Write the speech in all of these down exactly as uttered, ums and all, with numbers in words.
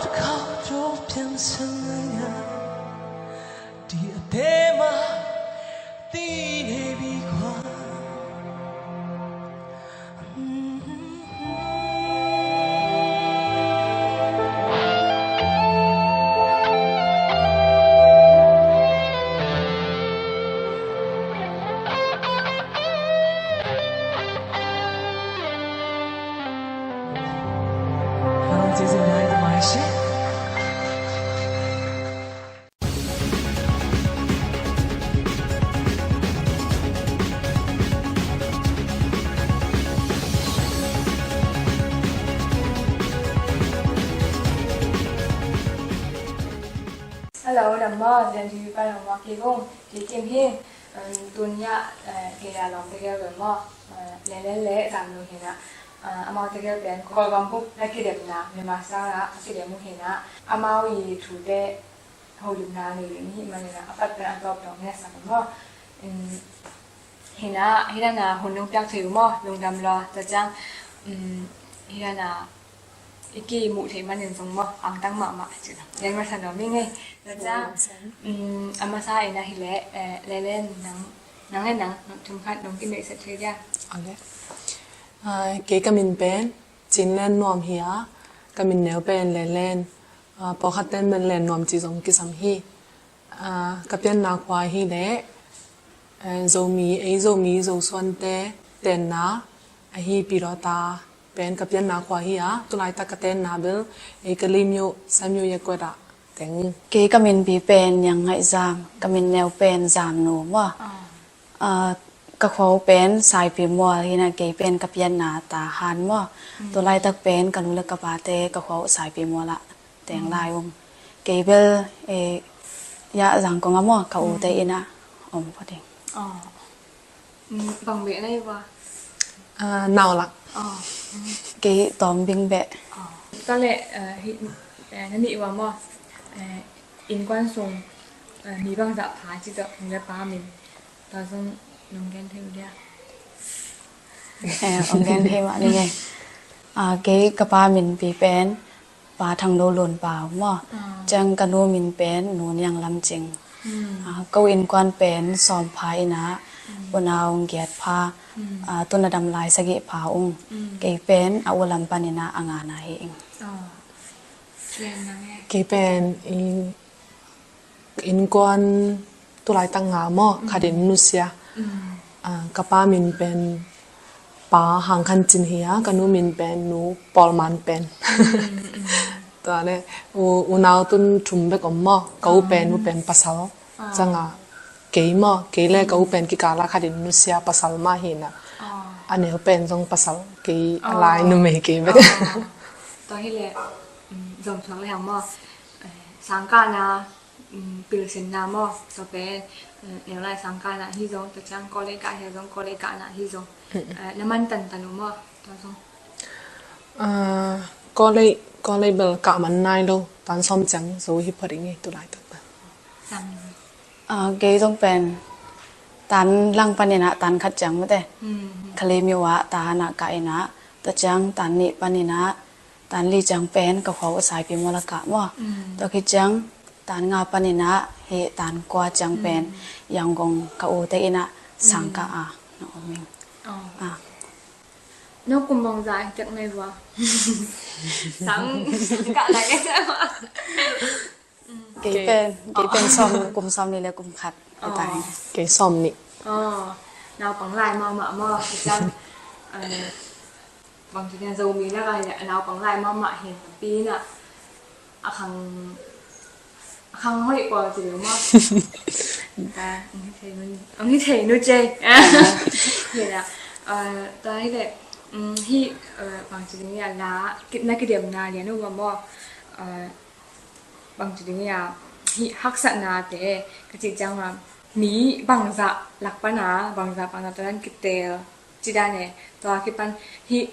Kau to piang sang na ya di a te ma ti ne bi kwa. Hello, dam maw, Lian T V pan hong muak kik ung, kei Kim hi. Um, tuni-ah, eh, kei a lawm tegel bel maw, eh, Lelen le Zamnu hi-in ah, eh, amau tegel pen Kawlgam bup na kidemna, Myanmar sang ah a kidem uh hi-in ah, amau i thute holimna nei ding i hih manin ah, a pat pen a tawp dong ngetsak uh maw. Um, hi-in ah, hi-in ah hun nong piak thei uh maw, lungdam lua, tua ciang, um, hi-in ah, i kimuh theih manin zong maw, angtang mahmah ci lo. Gen masa nuam ing ei. Tua ciang, um, a masa in ahih leh, eh, Lelen nang, nang le nang, nang themkhat nong kineihset thei dia. Ok. Ah, kei ka min pen Cin Len Nuam hi a, ka min neu pen Lelen, ah, pawlkhat ten pen Len Nuam ci zong kisam hi. Ah, ka pianna khua hi leh, eh, Zomi, ei Zomi, Zosuante tenna, ahi Pilawta pen ka pianna khua hi a, tulaitak ka tenna bel, ei Kalaymyo, Saymyo Yakuat ah teng. Kei ka minpi pen Niang Ngaih Zam, ka min neu pen Zamnu maw. Ah. Ah, ka khua uh pen Saipimual hi-in ah, kei pen ka pianna Tahan maw. Mm. Tulaitak pen ka nu le ka pate ka khua uh Saipimual ah teng lai ung. Kei bel, eh, ya Zangkong ah maw, ka ute inn ah om phot ing. Oh. Mm, bang beh na hi ua? Ah, nau lak. Oh. Kei Tawmbing beh. Oh. Tua leh, eh, hi, eh, na nih ua maw? Eh, innkuan sung, eh, mi bangzah pha ci tawh, nu le pa min. Tua zong nong gen thei uh dia. Eh, ong gen thei mah ning ei. Ah, kei ka pa minpi pen Pa Thang Do Lun Pau maw. Ah. Ciang ka nu min pen Nu Niang Lam Cing. Hmm. Ah, ka u innkuan pen sawm pha in ah, hmm, unau giat pha, hmm, ah, tun a dam lai sagih pha ung. Hmm. Kei pen a u lam panin ah a ngana hi ing. Ah. Kei pen i innkuan tulaitak nga maw, mm, khat in nusia. Mm. Ah, ka pa min pen Pa Hang Khan Cin hi a, ka nu min pen Nu Pawl Man Pen. Mm, mm. Tua le, u, unau tun thum bek om maw, ka u pen, ah, u pen pasal. Ah. Ciang a, kei maw, kei le ka u pen kikal a khat in nusia pasal mah hi in ah. Ah. A neu pen zong pasal, kei a lai, ah, numei kei bek. Ah. Tua hi le, mm, zom thuak le hang maw. Eh, sangkahna, mm, pilsinna maw, tua pen, eh, neu lai sangkahna hi zong, tua ciang college kah hi zong, college kahna hi zong. Mm. Eh, na man tantan uh maw, tua zong? Ah, college, college bel kah man nai lo, tan sawm ciang zo hi phot ing ei, tulaitak bel. Sam. Ah, kei zong pen, tan lang panin ah, tan khat ciang mate. Mm, mm. Kalaymyo ah, tan a kah in ah, tua ciang tan nih panin ah, tan li ciang pen ka khua uh Saipimual ah kah maw. Mm. Tua khit ciang tan nga panin ah hih tan kua ciang pen, mm, Yangon ka ute inn ah sangkah a na om ing. Oh. Ah. No kum bangzah hi tek nai ua? Sang, sangkah lai nai ua? Kei pen, kei pen sawm, kum sawm nih le kum khat. Oh. Kei sawm nih. Oh, naupang lai mahmah maw, kei ciang, eh, bang ci ding, Zomi lak ah naupang lai mahmah hi napi in ah, a khang, a khang hoih kua ci ding maw. Ong hi thei nu, ong hi thei nu cei. Hi in ah, eh, tua hi leh, mm, hih, eh, bang ci ding, a la, na kidemna lian uh maw. Eh, bang ci ding a, hih haksatnate ka cih ciang a, mi bangzah lak pan a, bangzah pan a tua dan kiteel ci dan e, tua kipan hih,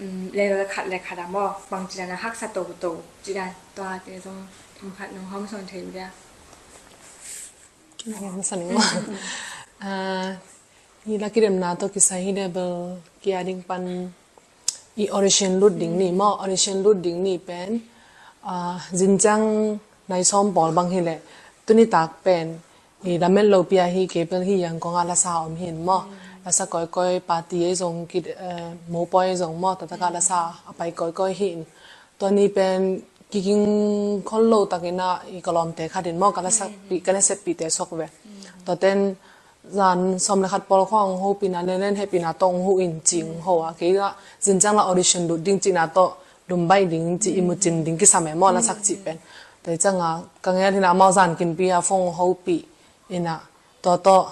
um, level khat le khat a maw, bang ci dan a haksa toto ci dan, tuate zong themkhat nong hawmsawn thei uh dia. Kina hong hawmsawn ing maw. Ah, hih la kidemna tawh kisai hi leh bel, kei a ding pan i audition lut ding ni maw, audition lut ding ni pen, Zinciang nai sawm pawl bang hileh tuni tak pen i lamet lopi a hi kei bel hi Yangon ah lasa om hin maw. Lasa kawikawi party ei zong ki mopawi ei zong maw, tatakah lasa a pai kawikawi hin. Tua ni pen kiking khol lo takin ah i ka lawmte khat in maw ka lasakpih ka naseppihte suak ve. Tua ten zan sawm le khat pawl khua hong hopihna lelen hehpihna tawh hong huh in ci hong ho a, kei ah zinciang la audition lut ding cihna tawh lumbaih ding ci i mucin ding kisam e maw, lasak cih pen. Tua i cianga ka ngel hinah amau zan kimpi a phone hong hopih inah tua tawh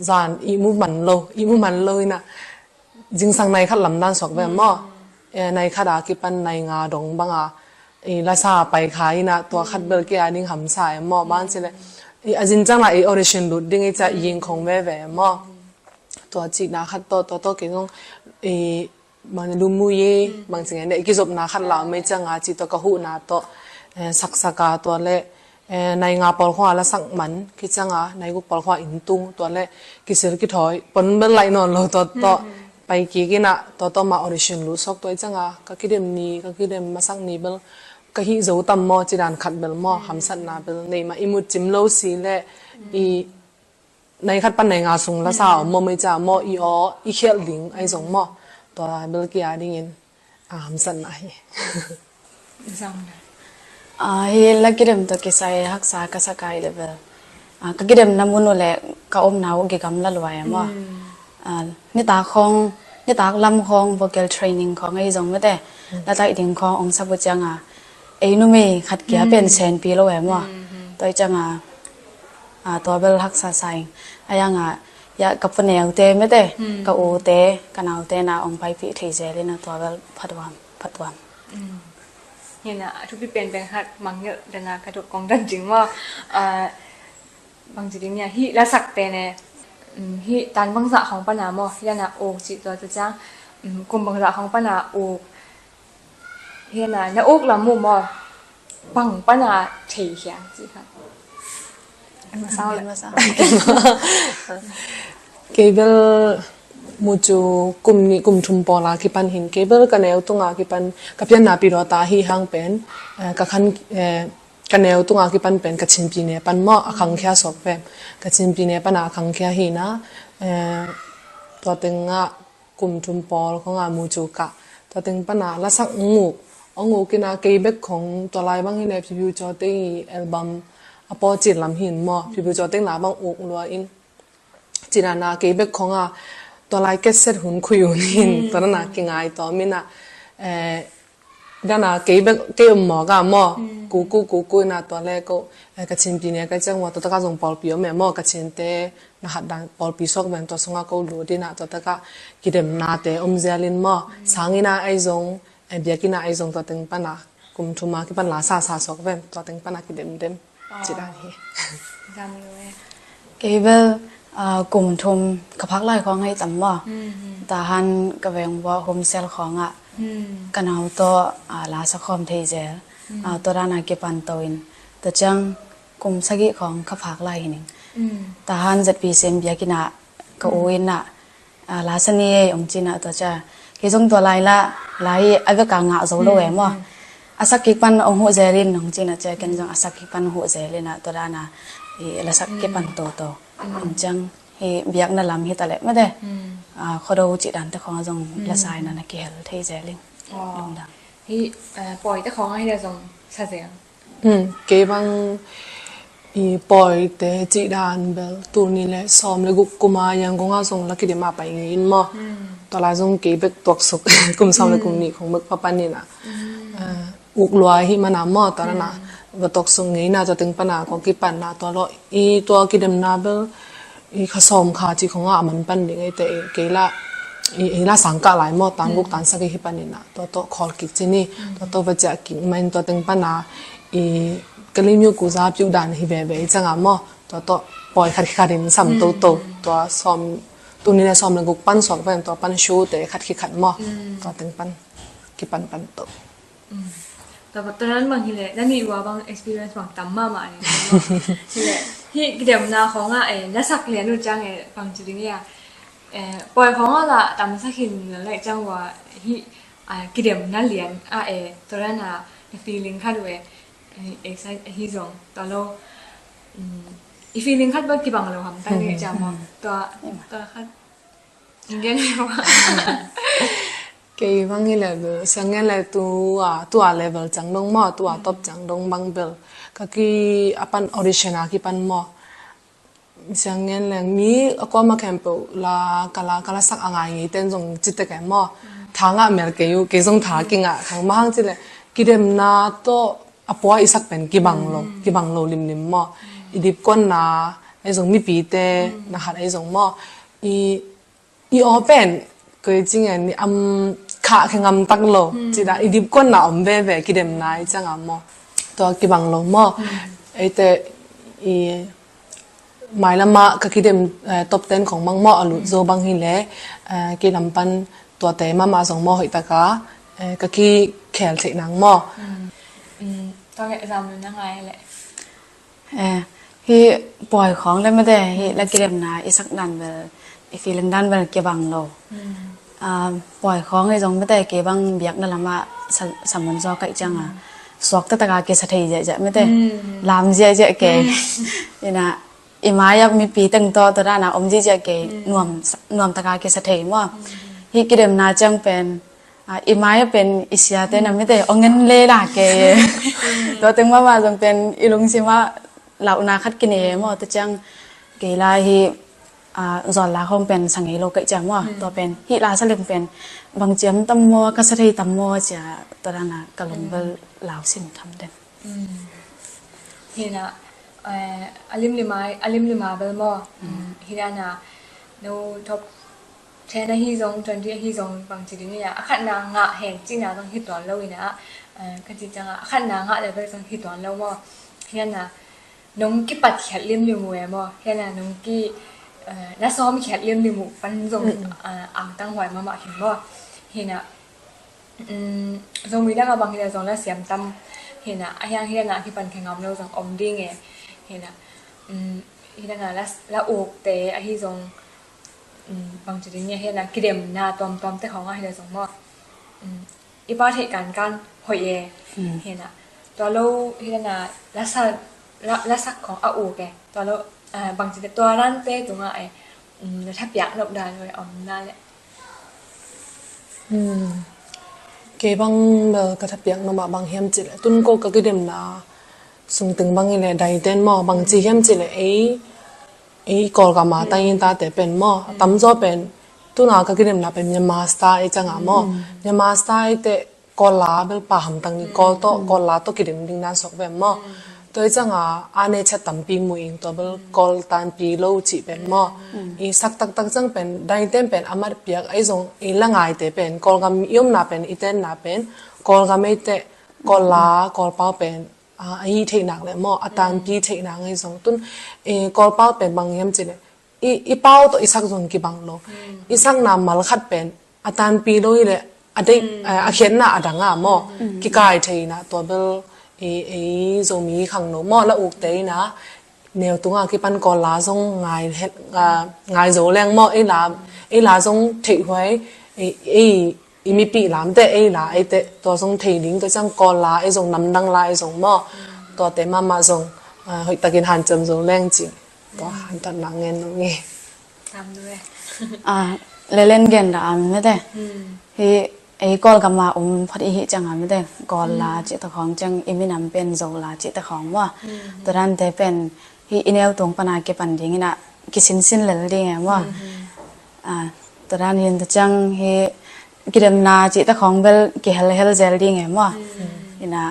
zan ihmu man lo ihmu man lo inah zingsang nai khat lamdan suak ve maw. Nai khat a kipan nai nga dong banga i lasa pai kha inah tua khat bel kei a ding hamsa e maw. Bang cileh i a zinciang la i audition lut ding i ca i yingkhong veve e maw. Tua cihna khat tawh tua tawh kei zong i bang lumuyi bang cinge ne i kizopna khat la om ei cianga ci tua ka huhna tawh saksaka tua le nai nga pawl khua lasak man kicianga nai guk pawl khua in tung tua le kisil kithawi pon bel laih nawn lo tua tawh pai kik inah tua tawh ma audition lut suak tua i cianga ka kidem ni ka kidem masak ni bel ka hih zo tam maw cidan khat bel maw hamsatna bel nei mah i mutcim lo si le i nai khat pan nai nga sung lasa om maw mei ca maw i aw i khialh ding ai zong maw. Tua bel kei a dingin a hamsatna hi. Hi la kidem tawh kisai haksa ka sakai le bel ka kidemna mun uh le ka omna uh kigamla luai a maw. Nitak khawng nitak lam khawng vocal training khawng ei zong mete lataih ding khawng ong sap uh cianga ei numei khat kia pen senpi lo e maw. Tua i cianga tua bel haksa sa ing. A yanga ya ka paneute mete ka ute ka naute na ong paipih thei zel ina tua bel phatuam phatuam. Hina a thupi penpen khat mangngilh dana ka dok kong dan ding maw. Bangci ding nia hih lasakte ne hih tan bangzah khawng pana maw hih dana uk cih tua tu ciang kum bangzah khawng pana uk hih dana na uk lam mu maw. Bang pana thei hiang cih kha. Kei bel mucu kum nih kum thum pawla kipan hin kei bel ka neu tunga kipan ka pianna pidawta hi hang pen ka khan ka neu tunga kipan pen ka chinpi ne pan maw a khangkhia sawk vem. Ka chinpi ne pana a khangkhia hina tua tengah kum thum pawl khonga mucu kah tua teng pana lasak ong uk ong uk ina kei bek khong tua lai bang hile Phipiu Cawte i album a pawcit lam hin maw Phipiu Cawte na bang uk lua in. Cinana kei bek khonga tua lai cassette hun khui un hin tua nana kingai tawm ina dana kei bek kei um mawk a maw kuku kuku ina tua le ko ka chinpi ne ka ciang maw tua taka zong pawlpi om e maw ka chinte na hat dan pawlpi suak veng tua sunga ko lut ina tua taka kidemnate om zialin maw sangina ai zong biakina ai zong tua teng pana kum thuma kipan la sa sa suak veng tua teng pana kidemdem. Cidan hi. Kei bel kum thum ka phak lai khawng hei tam maw. Tahan ka veng bua humsel khawngah ka nau tawh la sa khawm thei zel. Tua dana kipan to in tua ciang kum sagih khawng ka phak lai hining. Tahan zatpi sem biakinah ka u innah la sa ni ei ong cinah tua cia kei zong tua lai la lai a veka ngah zo lo e maw. A sak kik pan ong huh zelin ong cinah cia ken zong a sak kik pan huh zelin ah tua dana la sak kik pan toto. Ong ciang hi biakna lam hi ta leh mate khuado cih dante khawng zong la sa ina na kihel thei zelin. Lungdam. Hi pawite khawng a hi le zong sa zel. Kei bang i pawite cih dan bel tul ni le sawm le guk kuma Yangon a zong la kidem a pai ngei in maw. Tua lai zong kei bek tuaksuk kum sawm le kum nih khong bek papan ina uk lua hi mana maw tua nana va tuaksuk ngei na tua teng pana kong kipanna tua lo i tua kidemna bel i kha sawm kha ci khonga a man pan ding eite kei la i la sangkah lai maw tan guk tan sagih hi pan ina tua tawh khawl kik ci ni tua tawh va ciah kik main tua teng pana i ka limyu kuza piuh dan hi veve i canga maw tua tawh pawi khat khat in sam toto tua sawm tul ni le sawm le guk pan suak pen tua pan shu te khat khat maw tua teng pan kipan pan to. Tua nan bang hileh na nih ua bang experience bang tam mahmah ni. Hileh hih kidemna khawngah eh na sak lian uh ciang eh bang ci ding ia eh pawi khawngah lah tamsak hin na laih ciang ua hih a, kidemna lian a e, tua dan a na feeling khat uh e, e, excite ahi zong tua lo, um, i feeling khat bang kibang lo hamtang ding cia maw? Tua, tua khat. Gen lo. Kei bang hi le bel, siang gen le tua, tua level ciang dong maw, tua top ciang dong bang bel. Ka ki a pan audition a kipan maw. Siang gen leng mi a kuama khempeuh la ka la ka la sak a ngai ngei ten zong citek e maw. Tha ngah mel kei uh, kei zong tha kingah khang mahang ci le kidemna tawh a pua i sak pen kibang lo, kibang lo limlim maw. I dipkuanna ei zong mipite na khat ei zong maw. I i aw pen koi cing en i am khah khe ngam tak lo. Cida i dipkuanna om veve kidemna i cianga maw. Tua kibang lo maw. Eite i mailamah ka kidem, eh, top ten khong bang maw a lut zo bang hi le, eh, kidam pan tuate mahmah zong maw hoih taka, eh, ka kikhel theih nang maw. Tua ngai zam lo na ngai le. Eh, hi puai khawng le mate, hi la kidemna i sak dan bel, i feeling dan bel kibang lo. Ah, puai khawng i zong mate, kei bang biakna lamah sa, samun zaw kaih cianga. Suak taktak a kisa thei ziahziah mate. Lam ziahziah kei. Ina, i mai a mipi teng tawh tua dana om ziahziah kei. Nuam, nuam taka kisa thei maw. Hi kidemna ciang pen, ah, i mai a pen i siate na mite ong en le la kei. Tua teng mama zong pen i lungsim a lauhna khat kinei e maw, tua ciang kei lai hi, ah, zawl la khong pen sa ngei lo kaih ciang maw. Tua pen hi la sa leng pen bang ciam tam maw, ka sa thei tam maw cia tua dana ka lung bel lau sin tham den. Hina, eh, a limlima, a limlima bel maw. Hina na no top ten ahi zong, twenty ahi zong bangci ding ia a khatna ngah hen cina zong hi tuan lo ina, eh, ka ci cianga a khatna ngah le bel zong hi tuan lo maw. Hina na nong kipat khiat limlim uh e maw. Hina na nong ki, eh, na sawm khiat limlim uh pan zong, eh, angtang huai mahmah khin maw. Hina, um, Zomi dang a bang hina zong la siam tam hina, a hiang hina na kipan khe ngam lo zong om ding e. Hina, um, hina na la, la ukte ahi zong, um, bangci ding e hina kidemna tuamtuam te khong a hina zong maw. Um, i pa theih kankan hoih e. Hina tua lo hina na la sa, la, la sak khong a uk e. Tua lo, ah, bangci te tua ran te tunga e. Um, na thapiak nop dan hoih om na le. Hmm. Kei bang bel ka thapiak nop mah bang hiam cih leh tun ko ka kidemna sung teng bang hi leh daiten maw bangci hiam cih leh ei, ei Kawlgam a tang in tate pen maw a tamzaw pen tuna ka kidemna pen Myanmar Star ei cianga maw. Myanmar Star ei teh Kawl la bel pha hamtang ni, Kawl tawh, Kawl la tawh kidem ding nan suak pen maw. Tua i cianga a nei chat tampi mu ing tua bel Kawl tanpi lo cih pen maw. I sak taktak ciang pen daiten pen a mat piak ei zong i la ngaite pen Kawlgam i omna pen i tenna pen Kawlgam ei teh Kawl la Kawl pau pen, ah, a hi theih nak le maw a tanpi theih nak ei zong tun, eh, Kawl pau pen bang hiam cih leh i, i pau tawh i sak zong kibang lo. I sakna mal khat pen a tanpi lo hi leh a deih, eh, a khiatna a dang a maw. Kikai thei ina tua bel ei, ei Zomi khangno maw la ukte ina neu tunga kipan Kawl la zong ngai, ah, ngai zo leng maw ei la, ei la zong theih huai, ei, ei i mipi lamte ei la ei teh tua zong thei ding tua ciang Kawl la ei zong namdang la ei zong maw. Tuate mahmah zong, ah, hoih takin hanciam zo leng cih. Tua hantatna ngen lo nge. Tam lo e. Ah, lelen gen da am mete. Hi ei Kawlgam a um phot i hi cianga mete Kawl la cih ta khong ciang i minam pen Zo la cih ta khong maw. Tua dante pen hi i neu tung pana kipan ding ina kisinsin lel ding e maw. Ah, tua dan hin tua ciang hi kidemna cih ta khong bel kihelhel zel ding e maw. Ina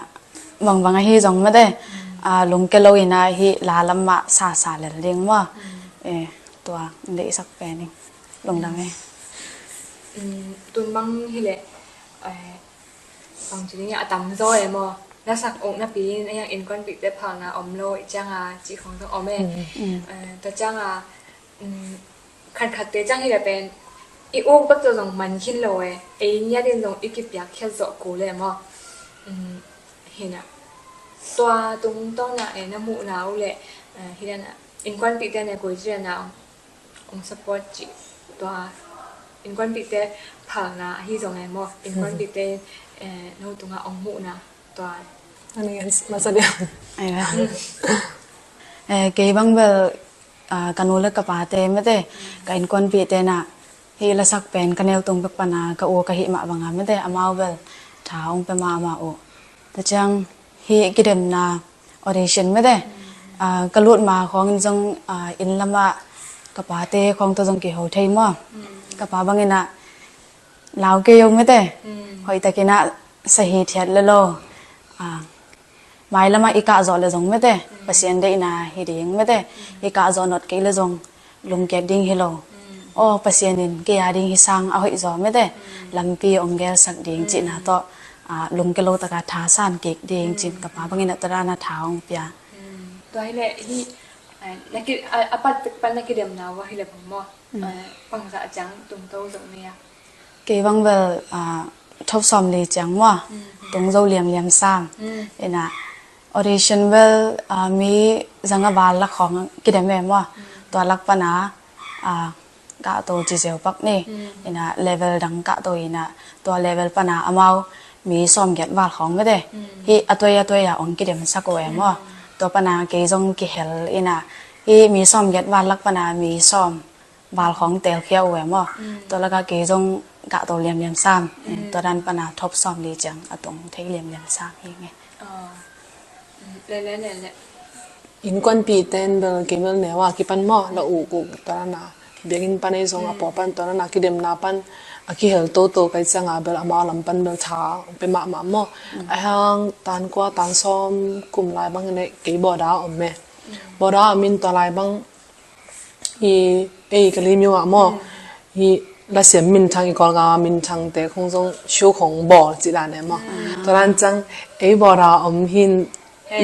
bangbang ahi zong mete, ah, lungke lo ina hi la lam mah sasa lel ding maw. Eh, tua deihsak pen ing lungdam e. Tun bang hi leh, eh, bangci ding a tamzaw e maw. Lasak uk napi in a hiang innkuanpihte phalna om lo i cianga cih khong zong om e. Eh, tua cianga, um, khatkhatte ciang hi le pen i uk bek tawh zong man khin lo e. Ei ngiat in zong i kipiak khiat zawh kul e maw. Um, hina tua tungtawna e na muhna uh le, eh, hina innkuanpihte ne koi cih na ong support cih tua Innkuanpihte phalna ahi zong e maw, innkuanpihte, eh, no tungah ong muhna tua. An ngen masa dia. Ai ve. Eh, kei bang bel, ah, ka nu le ka pate mete, ka innkuanpihte na, hih lasak pen ka neu tung pek pana ka u ka hih mah banga mete, amau bel tha ong pe mahmah uh. Tua ciang hih kidemna audition mete, ah, ka lut ma khawngin zong, ah, inn lamah ka pate khawng tawh zong kiho thei maw. Ka pa bangin ah lau kei o mete. Hoihtakin ah sahi thiat le lo. Ah, mailamah i kah zawh le zong mete, Pasian deihna hi ding mete, i kah zawh not kei le zong lungkiat ding hi lo. Aw, Pasian in kei a ding hi sang a hoih zaw mete, lampi ong gelsak ding cihna tawh, ah, lungke lo taka tha san kik ding cin ka pa bangin ah tua dana tha ong pia. Tua hi leh hih, eh, na ki, a, a pat pan na kidemna uh hi leh bang maw, eh, pangzah ciang tungto zoh ni a? Kei bang bel, ah, thop sawm li ciang maw, tung zo liamliam sam. Ina audition bel, ah, mi zanga val lak khawng kidem e maw. Tua lak pana, ah, kahto ci zeu pak ni. Ina level dang kahto ina tua level pana amau mi sawm giat val khawng mete. Hih a tuai a tuai a ong kidem sak uh e maw. Tua pana kei zong kihel ina hih mi sawm giat val lak pana mi sawm val khawng telkhia uh e maw. Tua laka kei zong kahto liamliam sam. Tua dan pana thop sawm li ciang a tung thei liamliam sam hi nge. Innkuanpih ten bel kei bel neu a kipan maw, la uk uk tua dana biakinn pan ei zong a paw pan tua dana kidemna pan a kihel toto kai cianga bel amau lam pan bel tha ong pe mahmah maw. Ahang tan kua tan sawm kum lai bang ne kei bawda om me. Bawda om in tua lai bang i ei ka lim ah maw. I lasiam minthang i Kawlgam minthang te khong zong show khong bawl ci dan e maw. Tua dan ciang ei bawda om hin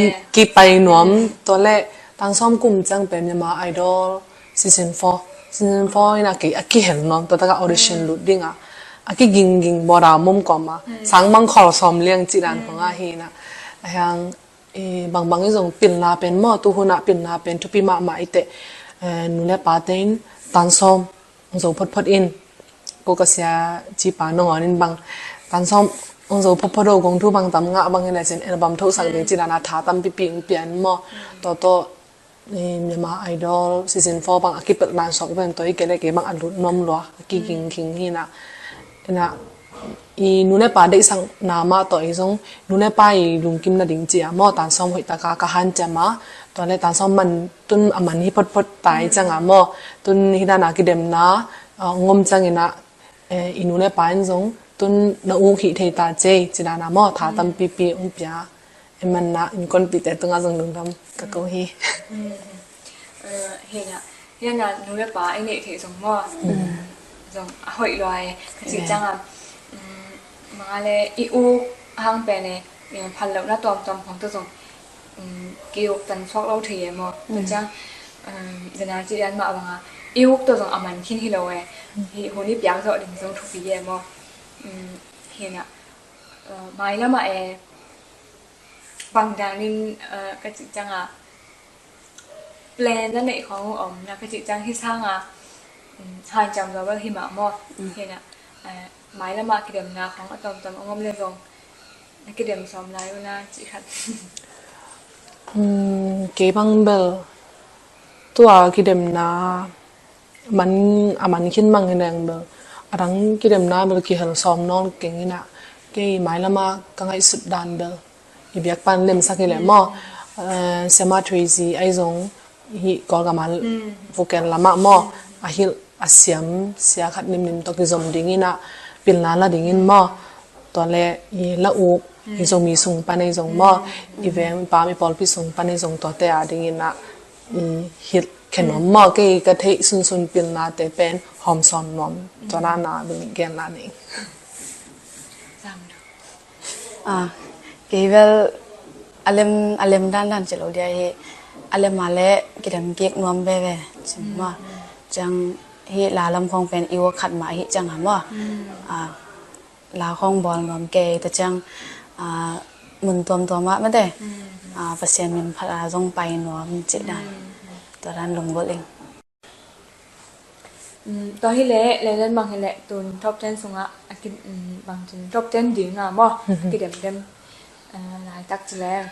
i kipai nuam tua le tan sawm kum ciang pen Myanmar Idol season four, season four ina kei a kihel nuam tua taka audition lut dinga a kigingging bawda mum kawma sang mang khol sawm liang ci dan khong a hina. Ahang, eh, bangbang i zong pilna pen maw, tu huna pilna pen thupi mahmah i teh, eh, nu le pa tein tan sawm ong zo photphot in. Ko ka sia ci pa nong on in bang tan sawm ong zo photphot o, gong thu bang tam ngah bang in a cin album thosak ding ci dana tha tampipi ong pian maw. Toto, eh, Myanmar Idol season four bang a kipelh dan sawk pen tua i kei le kei bang a lut nuam lua a kigingking hina. Ina i nu le pa deihsakna mah tawh i zong nu le pa i lungkim nading cia maw tan sawm hoih taka ka hanciam a. Tua le tan sawm man tun a man hi photphot tai cianga maw tun hi dana kidemna, ah, ngom ciangina, eh, i nu le pa in zong tun na uk hih thei ta cei ci dana maw tha tampipi ong pia. Emanna innkuanpihte tungah zong lungdam ka ko hi. Hina, hina nu le pa i neih theih zong maw. Zong a hoih lua e ka cih cianga. Mangale i uk hang pen e, phal lohna tuamtuam khong tawh zong ki uk tan suak lo thei e maw. Tua ciang zana cih dan mah banga i uk tawh zong a man khin hi lo e. Hi hun i piak zawh ding zong thupi e maw. Hina, mailamah e bang danin, eh, ka cih cianga plan na neih khong uh om na ka cih ciang hi sanga, mm, hanciam zaw bel hi mah maw. Hina, eh, mailamah kidemna khong a tuamtuam a ngom le zong na kidem sawm lai uh na cih khat. Kei bang bel tua kidemna man a man khin mang hi leng bel a dang kidemna bel kihel sawm nawn keng ina kei mailama ka ngaihsut dan bel i biakpan lemsak hi leh maw. Eh, Sema Tracy ai zong hi Kawlgam a vocal lamah maw a hilh a siam sia khat nimnim tawh kizom ding ina pilna la dingin maw. Tua le i la uk i Zomi sung pan ei zong maw i veng i pam i pawlpi sung pan ei zong tuate a dingin ah i hilh khe nuam maw. Kei ka theih sunsun pilnate pen hawm sawn nuam tua na na bel gen la ning. Ah, kei bel a lem a lem dandan ci lo dia hi a lem a le kidem kik nuam veve cin maw. Ciang hi la lam khong pen i ua khat mah hi ciang a maw. Ah, la khong bawl nuam kei ta ciang, ah, mun tuamtuam ah mate, ah, Pasian min phat a zong pai nuam cih dan. Tua dan lunggulh ing. Um, tua hi leh, Lelen bang hi leh, tun top ten sungah, a ki, um, bang tun top ten ding a maw, a kidemdem, uh, laitak ci leng.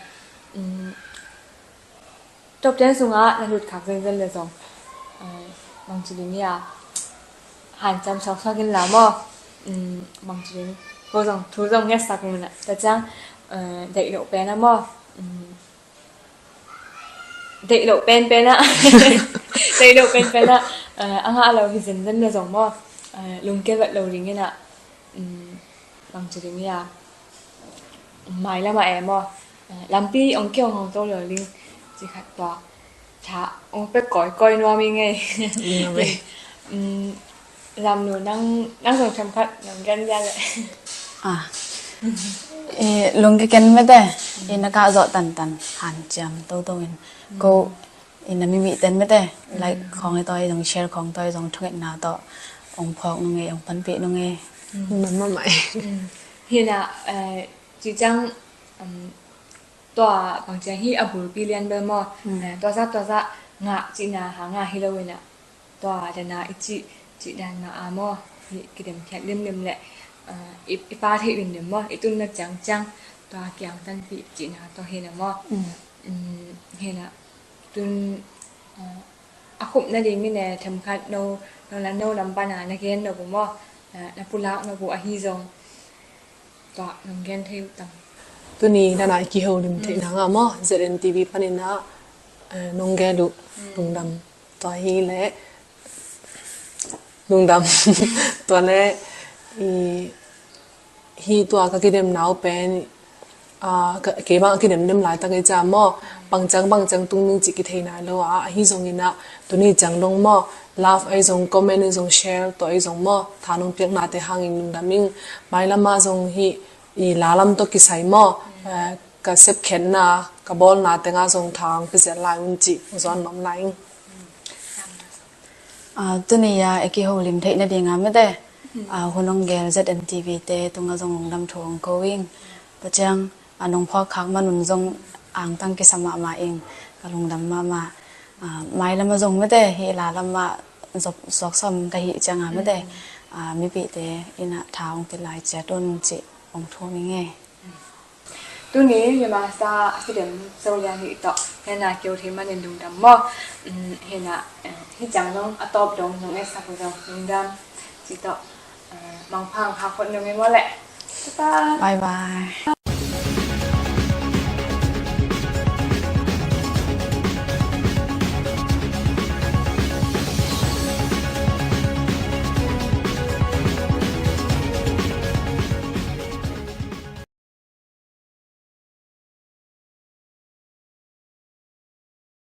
Um, top ten sungah na lut khak zenzen le zong, uh, bang ci ding ia, hanciam sawksak in la maw, um, bang ci ding, ko zong, thu zong ngetsak mun a, ta ciang, uh, deih loh pen a maw, um, deih loh penpen ah, deih loh penpen ah, eh, a ngah lo hi zenzen le zong maw, eh, lungkia vet lo ding in ah, um, bang ci ding ia, mailam ah e maw, eh, lampi ong ki ong hong to lo ding ci khat tua, tha ong pek kawikawi nuam i ngei. Nuam e. Um, Lamnu, nang, nang zong themkhat nong gen dia leh. Ah. Eh, lungkia ken mete, i na kah zawh tantan, hanciam toto in. Ko, i na mimih ten mete, like khawng i tawi zong, share khawng tawi zong, thungetna tawh ong phawk nung e, ong panpih nung e. Mamah mai. Hi na, eh, ci ciang, um, tua bang ciang hi a bulpi lian bel maw, eh, tua zah, tua zah ngah cihna hang a hi lo in ah, tua dan a i cih, cih dan mah a maw, hi kidemkhiat limlim leh, ah, i, i pa theih limlim maw, i tunna ciangciang, tua kiangtanpih cihna tua hi na maw. Um, hi na, tun, ah, a khup nading in e themkhat no, no la no lam pan a na gen no bu maw, ah, na pulak no bu ahi zong, tua nong gen thei uh tam. Tuni dan a i kiholim theih nang a maw, Z N T V panin ah, eh, nong gen uh, lungdam. Tua hi leh, lungdam. Tua leh, i, hi tua ka kidemna uh pen, ah, ka, keimah ka kidemdem laitak i ci a maw, bangciang, bangciang tung ding cih kithei nai lo a, ahi zongin ah, tuni ciang dong maw, love ahi zong, comment ahi zong, share tawh ahi zong maw, tha nong piaknate hangin lungdam ing. Mailam ah zong hi, i la lam tawh kisai maw, eh, ka sepkhiatna, ka bawlna tengah zong tha ong pia ziat lai un cih, zuan nuam lai ing. Ah, tuni a i kiholim theih nading a mete, ah, hun ong gel Z N T V te tungah zong lungdam thu ong ko ing. Tua ciang, ah, nong phawk khak man un zong angtang kisa mahmah ing, ka lungdam mahmah. Ah, mailam ah zong mete, hi la lam ah zop suak sawm ka hih ciang a mete, ah, mipihte in ah tha ong pia lai ciat un cih ong thum ing e. Tuni Mimasa a kidem Zo Lian Hih tawh hena keu thei manin lungdam maw. Um, hena, eh, hi ciang dong a tawp dong nong etsak uh zong lungdam. Ci tawh, eh, mangpha hong khak phot nung e maw leh. Bye bye. Bye bye.